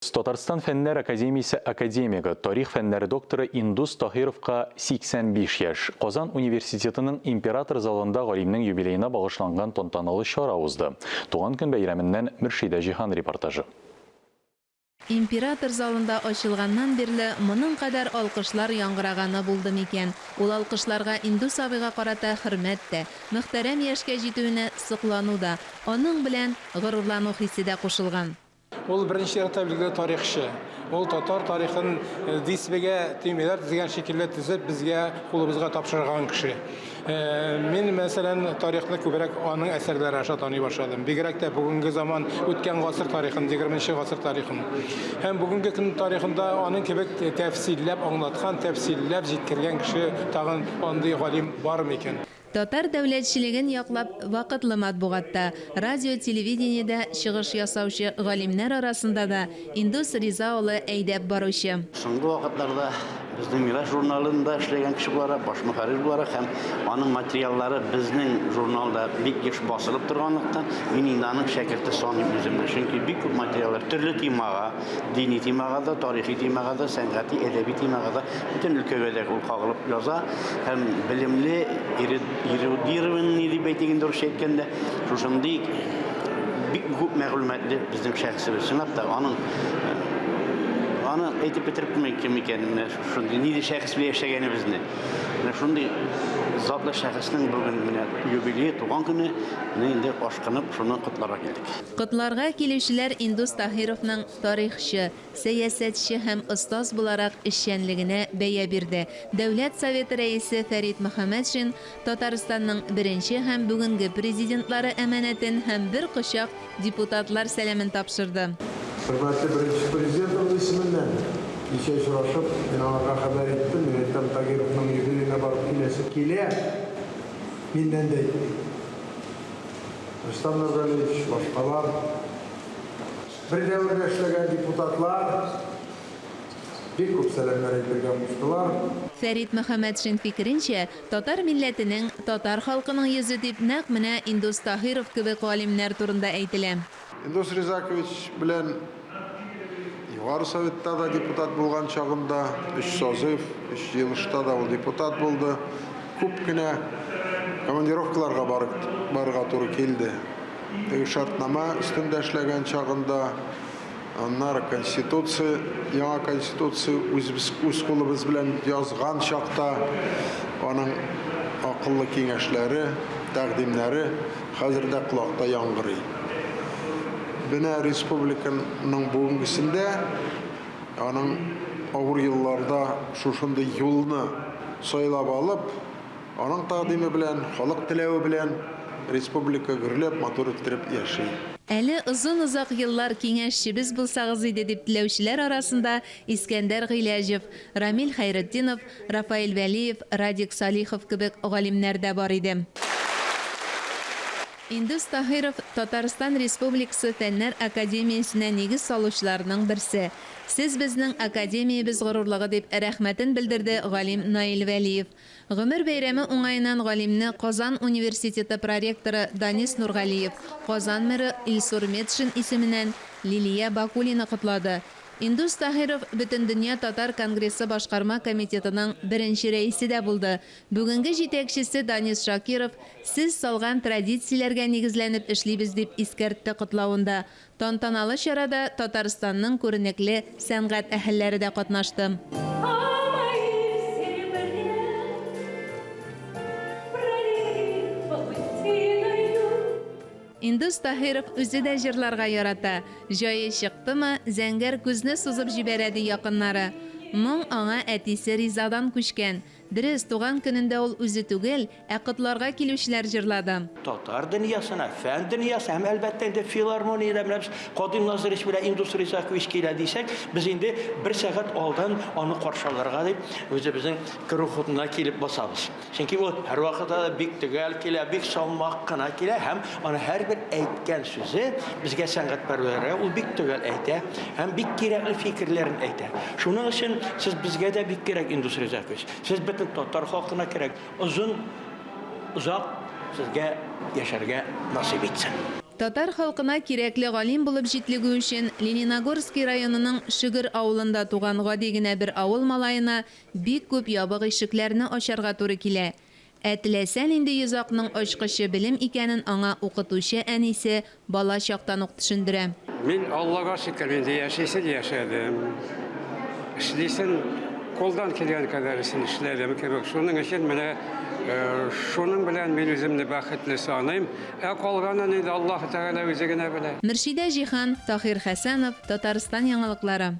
Татарстан Фәннәр академиясе академигы, тарих фәннәре докторы Индус Таһировка 85 яшь. Казан университетының Император залында галимнең юбилеена багышланган тантаналы чара узды. Туган көн бәйрәменнән Мөршидә Җиһан репортажы. Император залында ачылганнан бирле моның кадәр алкышлар яңгыраганы булды микән? Ул алкышларга Индус абыйга карата хөрмәт тә, мөхтәрәм яшькә җитүенә соклану да, аның белән горурлану хисе дә кушылган. Ул беренче чиратта билгеле тарихчы. Ул татар тарихын дисбегә төймәләр тезгән шикелле тезеп безгә кулыбызга тапшырган кеше. Мин, мәсәлән, тарихны күбрәк аның әсәрләре аша таный башладым. Бигрәк тә бүгенге заман, үткән гасыр тарихын, 20 гасыр тарихын. Һәм бүгенге көн тарихында аның кебек тәфсилләп аңлаткан, тәфсилләп җиткергән кеше тагын андый галим бар микән? Татар дәүләтчелеген яклап вакытлы матбугатта, радио-телевидениедә чыгыш ясаучы галимнәр арасында да Индус Риза улы әйдәп баручы. Соңгы вакытларда безнең Мирас журналында эшләгән кеше буларак, баш мөхәррир буларак һәм аның материаллары безнең журналда бик еш басылып торганлыктан, мин инде аның шәкерте саныйм үземне. Чөнки бик күп материаллар төрле темага, дини темага да, тарихи темага да, сәнгати, әдәби темага да, бөтен өлкәгә дә ул кагылып яза һәм белемле, эрудированный дип әйтик инде русча әйткәндә, шушындый бик күп мәгълүматлы безнең шәхесебез. Чынлап та аның аны әйтеп бетереп булмый кем икәнен, менә шундый нинди шәхес белән яшәгәнебезне. Менә шундый затлы шәхеснең бүген менә юбилее, туган көне, менә инде ашкынып шуны котларга килдек. Котларга килүчеләр Индус Таһировның тарихчы, сәясәтче һәм остаз буларак эшчәнлегенә бәя бирде. Дәүләт Советы Рәисе Фәрит Мөхәммәтшин Татарстанның беренче һәм бүгенге Президентлары әманәтен һәм бер кочак депутатлар сәламен тапшырды. Хөрмәтле беренче Президентыбыз исеменнән кичә очрашып, мин аңарга хәбәр иттем, мин әйтәм, Тагировның юбилеена барып киләсе килә, миннән дә әйтми. Рөстәм Нургалиевич, башкалар. Бер дәвердә эшләгән депутатлар бик күп сәламнәр әйтергә куштылар. Фәрит Мөхәммәтшин фикеренчә, татар милләтенең, татар халкының йөзе дип нәкъ менә Индус Таһиров кебек галимнәр турында әйтелә. Индус Ризакович белән Югары Советта да депутат булган чагында, өч созыв, өч җыелышта да ул депутат булды. Күп кенә командировкаларга барырга туры килде. Теге шартнама өстендә эшләгән чагында, аннары Конституция, яңа Конституция үзебез үз кулыбыз белән язган чакта аның акыллы киңәшләре, тәкъдимнәре хәзер дә колакта яңгырый. Менә республиканың бүгенгесендә аның авыр елларда шушындый юлны сайлап алып, Аның тәкъдиме белән, халык теләве белән республика гөрләп, матур иттереп яши. Әле озын-озак еллар киңәшчебез булсагыз иде, дип теләүчеләр арасында Искәндәр Гыйләҗев, Рамил Хәйретдинов, Рафаэль Вәлиев, Радик Салихов кебек галимнәр дә бар иде. Индус Таһиров, Татарстан Республикасы Фәннәр академиясенә нигез салучыларның берсе. Сез безнең академиябез горурлыгы, дип рәхмәтен белдерде галим Наил Вәлиев. Гомер бәйрәме уңаеннан галимне Казан университеты проректоры Данис Нургалиев, Казан мэры Илсур Метшин исеменнән Лилия Бакулина котлады. Индус Таһиров Бөтендөнья татар конгрессы башкарма комитетының беренче рәисе дә булды. Бүгенге җитәкчесе Данис Шакиров, Сез салган традицияләргә нигезләнеп эшлибез, дип искәртте котлавында. Тантаналы чарада Татарстанның күренекле сәнгать әһелләре дә катнашты. Индус Таһиров үзе дә җырларга ярата. Җае чыктымы, зәңгәр күзне сузып җибәрә, ди якыннары. Моң аңа әтисе Ризадан күчкән. Дөрес, туган көнендә ул үзе түгел, ә котларга килүчеләр җырлады. Татар дөньясына, фән дөньясына һәм, әлбәттә инде, филармониядә менә без Кадыйм Назырович белән Индус Ризакович килә дисәк, без инде бер сәгать алдан аны каршы алырга дип үзебезнең керү ходына килеп басабыз. Чөнки ул һәрвакытта да бик төгәл килә, бик салмак кына килә һәм аны һәрбер әйткән сүзе безгә сәнгатьпәрвәрләргә ул бик төгәл әйтә һәм бик кирәкле фикерләрен әйтә. Шуның өчен сез безгә дә бик кирәк, Индус Ризакович. Сез бөтен татар халкына кирәк. Озын, озак сезгә яшәргә насыйп итсен. Татар халкына кирәкле галим булып җитлегү өчен Лениногорский районының Шөгер авылында туган гади генә бер авыл малаена бик күп ябык ишекләрне ачарга туры килә. Ә теләсә нинди йозакның ачкычы белем икәнен аңа укытучы әнисе бала чактан ук төшендерә. Мин, Аллага шөкер, инде яшисен яшәдем, эшлисен кулдан килгән кадәресен эшләдем кебек. Шуның өчен менә шуның белән мин үземне бәхетле саныйм. Ә калганын инде Аллаһы Тәгалә үзе генә белә. Мөршидә Җиһан, Таһир Хәсәнов, Татарстан яңалыклары.